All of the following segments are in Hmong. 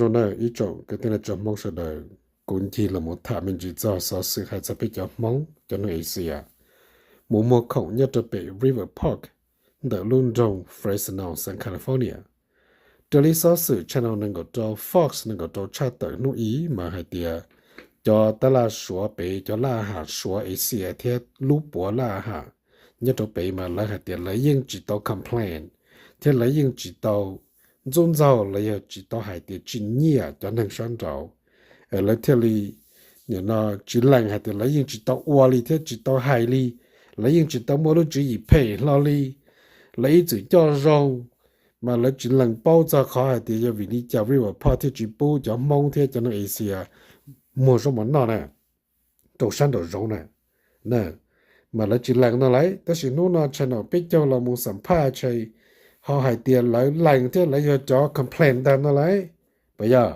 Zoo na ib tsoom kwv tij neej tsa Hmoob sawv daws, kuv ncig los mus tham me ntsis txog xov xwm hais txog peb cov Hmoob cov neeg Asia mus muag khoom nyob rau pem River Park ntawm lub nroog Fresno, Southern California. Raws li xov xwm channel nees nkaum rau Fox nees nkaum rau tshaj tawm hnub ib mas hais tias cov tab laj Suav pem, cov laj ham Suav Asia thiab lub puav laj ham nyob rau pem mas lawv hais tias lawv yeej tsis tau complain thiab lawv yeej tsis tau ntxub ntxaug los yog tsis tau hais tias tsis nyiam cov neeg sab nraud. Lawv thiaj li nim no tsis lees hais tias lawv yeej tsis tau ua li thiab tsis tau hais li, lawv yeej tsis tau muaj lub tswv yim phem hlo li, lawv ib txwm coj zoo, mas lawv tsis lees paub txog qhov hais tias yog vim li cas River Park thiaj tsis pub cov Hmoob thiab cov neeg Asia muag zaub mov noj na rau sab nraum zoov na. Mas lawv tsis lees no lauj, tab sis hnub no channel peb caug los mus xam phaj tshais ho hais tias lawv lees thiab lawv yog cov complain ntag no lauj. Puas yog?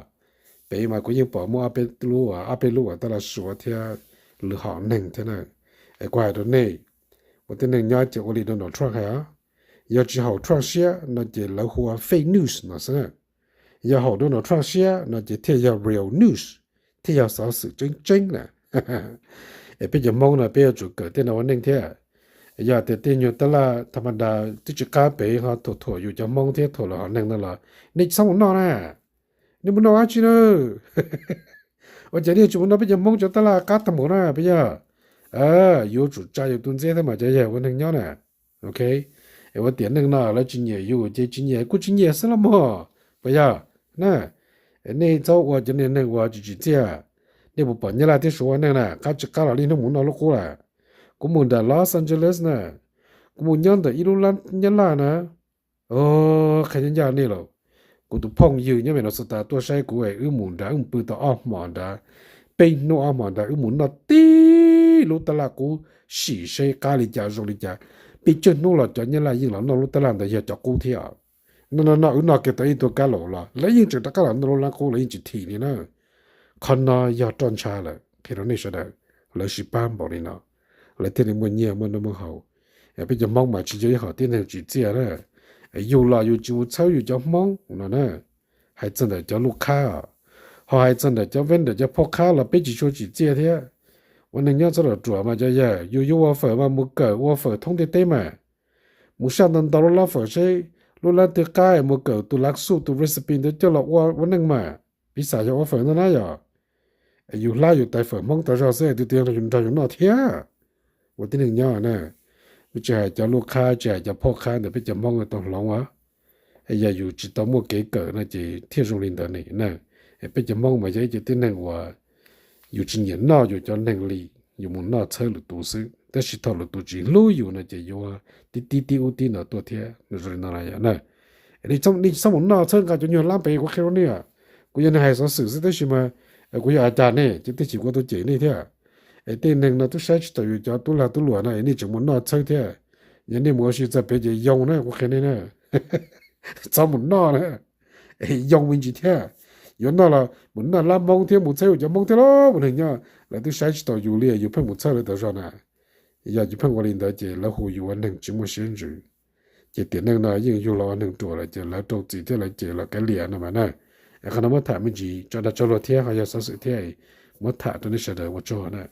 Pem mas kuv yeej pom muaj ob peb lub uas tab laj Suav thiab lwm hom neeg thiab na. Es kuv hais rau nej, ua tib neeg nyob ces ua li Donald Trump hais os, yog tsis haum Trump siab no ces lawv hu ua fake news no xwb na. Yog haum Donald Trump siab no ces thiaj yog real news, thiaj yog xov xwm tseeb tseeb na. Es peb cov Hmoob no peb yuav tsum kawm tej no ua neej thiab. Yog tias tej nyuag tab laj tha ma da twb tsis qab pem ho thuam thuam yus cov Hmoob thiab thuam lwm hom neeg no los nej tsis txhob mus noj na. Nej mus noj dab tsi na? Ua cas nej tsis mus noj peb cov Hmoob cov tab laj qab tag npaum na puas yog? Yuav tsum tsa yus tus ntxiab thiab mas cov yawg ua neeg nyob na. Ok, es ua tiam neej no lawv tsis nyiam yus ces tsis nyiam kuj tsis nyiam xwb los mog, puas yog? Na, nej txhob ua cov niag neeg uas tsis tsim txiaj. Nej puas pom Nyab Laj thiab Suav ua neej na, qab tsis qab los li hnub mus noj lub qub lawm. Kuv mus nram Los Angeles na, kuv mus nyob ntawm ib lub lab Nyab Laj na, qhia ncaj ncaj nej los, kuv tus phooj ywg nyob Minnesota tuaj saib kuv es wb mus nrad wb mus pw tau ob hmos nrad, peb hnub ob hmos nrad wb mus noj tib lub tab laj qub, sim seb qab li cas zoo li cas. Peb tsawg hnub los cov Nyab Laj yeej los noj lub tab laj ntawd yog cov qub thiab. No no no wb noj kiag tau ib tug kab laum los lawv yeej tseem rov qab los noj lub lab qub, lawv yeej tsis thim li na. Qhov no yog roj ntsha lawm qhia rau nej sawv daws, lawv sib pab npaum li no lawv thiaj li muaj nyiaj muaj noj muaj haus. Peb cov Hmoob mas tsis yog ib hom tib neeg tsim txiaj na. Yus los yus tsis mus txhawb yus cov Hmoob no na. Hais txog ntawm cov luj qhab, ho hais txog ntawm cov vendor cov phauj qhab los peb tsis tshua tsim txiaj thiab. Ua neeg nyob txhob ruam ruam mas cov yawg, yus yuav ua fawm mas mus kawm ua fawm thoob ntiaj teb mas. Mus saj ntau ntau lub lab fawm seb lub lab twg qab es mus kawm tus lav xuj tus recipe ntawd coj los ua ua neej mas. Piv xam yog ua fawm ntau na yog, yus hlab yus tais fawm Hmoob tau zog xwb, tus twg yog nrog yus noj thiab. Ua tib neeg nyob na, tsis hais cov luj qhab tsis hais cov phauj qhab ntawm peb cov Hmoob tau hloov os. Yog yus tsis tau muaj kev kawm no ces thiaj zoo li ntawd ne na. Peb cov Hmoob mas yog ib cov tib neeg uas yus tsis nyiam noj yus cov neeg li, yus mus noj txhawb lwm tus xwb, tab sis thaum lwm tus tsis hlub yus no ces yuav tib tib tib ub tib no tuaj thiab zoo li no na. Nej tsis txhob mus noj txhawb nqa cov nyuag lab pem, kuv qhia rau nej. Kuv yog neeg hais xov xwm xwb tab sis mas kuv yog a cas nej ces tej chim kuv ua tau cem nej thiab. Es tej neeg no twb saib tsis taus yus cov tub lag tub luam no es nej tseem mus noj txhawb thiab. Yog nej mus ua si txog pem ces yoo na, kuv qhia nej na. Txhob mus noj na, yoo me ntsis thiab. Yuav noj los mus noj lab Hmoob thiab mus txhawb yus cov Hmoob thiab lauj, ua neeg nyob. Lawv twb saib tsis taus yus li yus pheej mus txhawb lawv tau zog na. Yog yus pheej ua li ntawd ces lawv hu yus ua neeg tsis muaj siab ntsws. Ces tiam neej no yeej yug los ua neeg ruam lawm ces lawv rau txim thiab lawv cem los kav liam no mas na. Qhov no muab tham me ntsis tso dag tso luag thiab ho yog xov xwm thiab, muab tham rau nej sawv daws ua tsaug na.